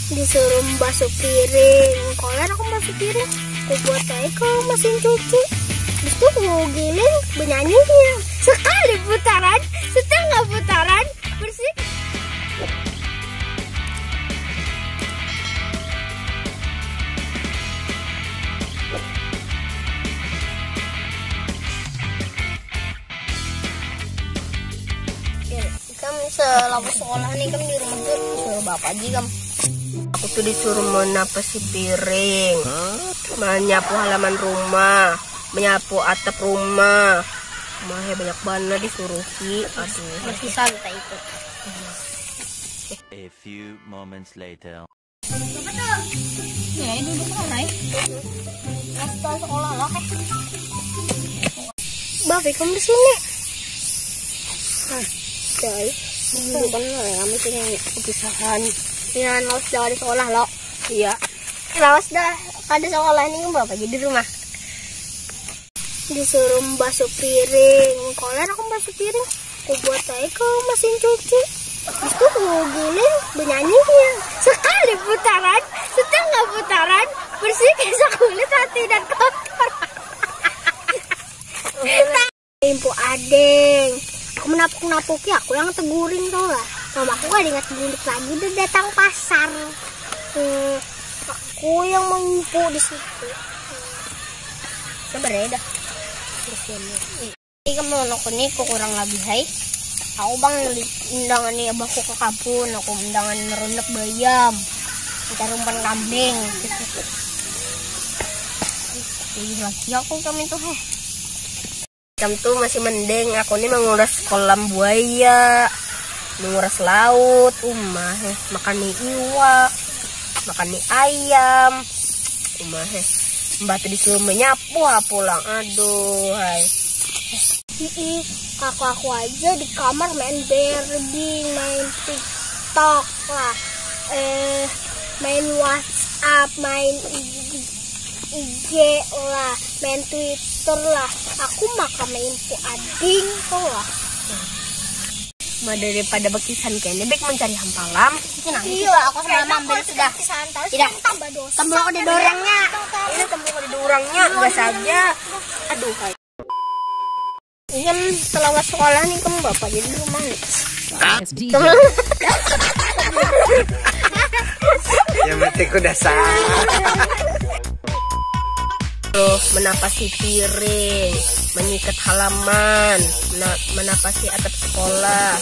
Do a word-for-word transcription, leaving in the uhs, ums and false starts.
Disuruh membasuh piring. Koler aku membasuh piring. Aku buat aja ke mesin cuci. Habis itu aku giling, bernyanyi dia. Sekali putaran, setengah putaran, bersih. Ikam selama sekolah nih, ikam di rumah tuh suruh bapak aja, ikam. Aku tuh disuruh menapasi piring, menyapu halaman rumah, menyapu atap rumah. Mah, banyak banget disuruhi. Aduh. Masih santai itu. A few moments later. Ya, ini duduk mana, ya? Pas sekolah lah, eh. Bapak, kamu di sini. Guys, ini bukan lah, kami sini kepisahan. Jangan lawas, jangan di sekolah, lo. Iya. Lawas dah, kada sekolah nih, bapak jadi di rumah. Disuruh membasuh piring. Koler aku membasuh piring. Aku buat aja ke mesin cuci. Habis itu aku giling, bernyanyi dia. Sekali putaran, setengah putaran, bersih, kisah kulit, hati, dan kotor. Impu adeng. Aku menapuk-napuki, aku yang teguring, tau lah. Mama aku kada ingat bulik lagi, udah datang pasar. Hmm, aku yang mengimpu di situ. Sabar ya, dah. Terus dia mau. Ini kamu anak ini kurang lebih, hai. Aku bang undangan nih abahku ke kabun, aku undangan merunak bayam, mencari umpan kambing. Jadi lagi aku kami tuh, heh. Kamu tuh masih mending, aku nih menguras kolam buaya, menguras laut, umah, heh, makan nih iwak, makan nih ayam, umah, heh. Mbak tuh disuruh menyapu, ah, pulang, aduh, hai. Ih, kakak aku aja di kamar main Barbie, main TikTok lah, eh, main WhatsApp, main I G, I G lah, main Twitter lah. Aku maka main ku ading tuh lah. Mah daripada bekisan kene, baik mencari hampalam. Nah, iya, aku sama mama sudah. Tidak. Tambah dosa. Tembok ada dorangnya. Ini tembok ada dorangnya, biasa aja. Aduh, hai. Ini kan selama sekolah nih, kamu bapak jadi rumah nih. Hah? Yang penting ku dasar. Tuh, menapasi piring, menyikat halaman, mena-, menapasi atap sekolah.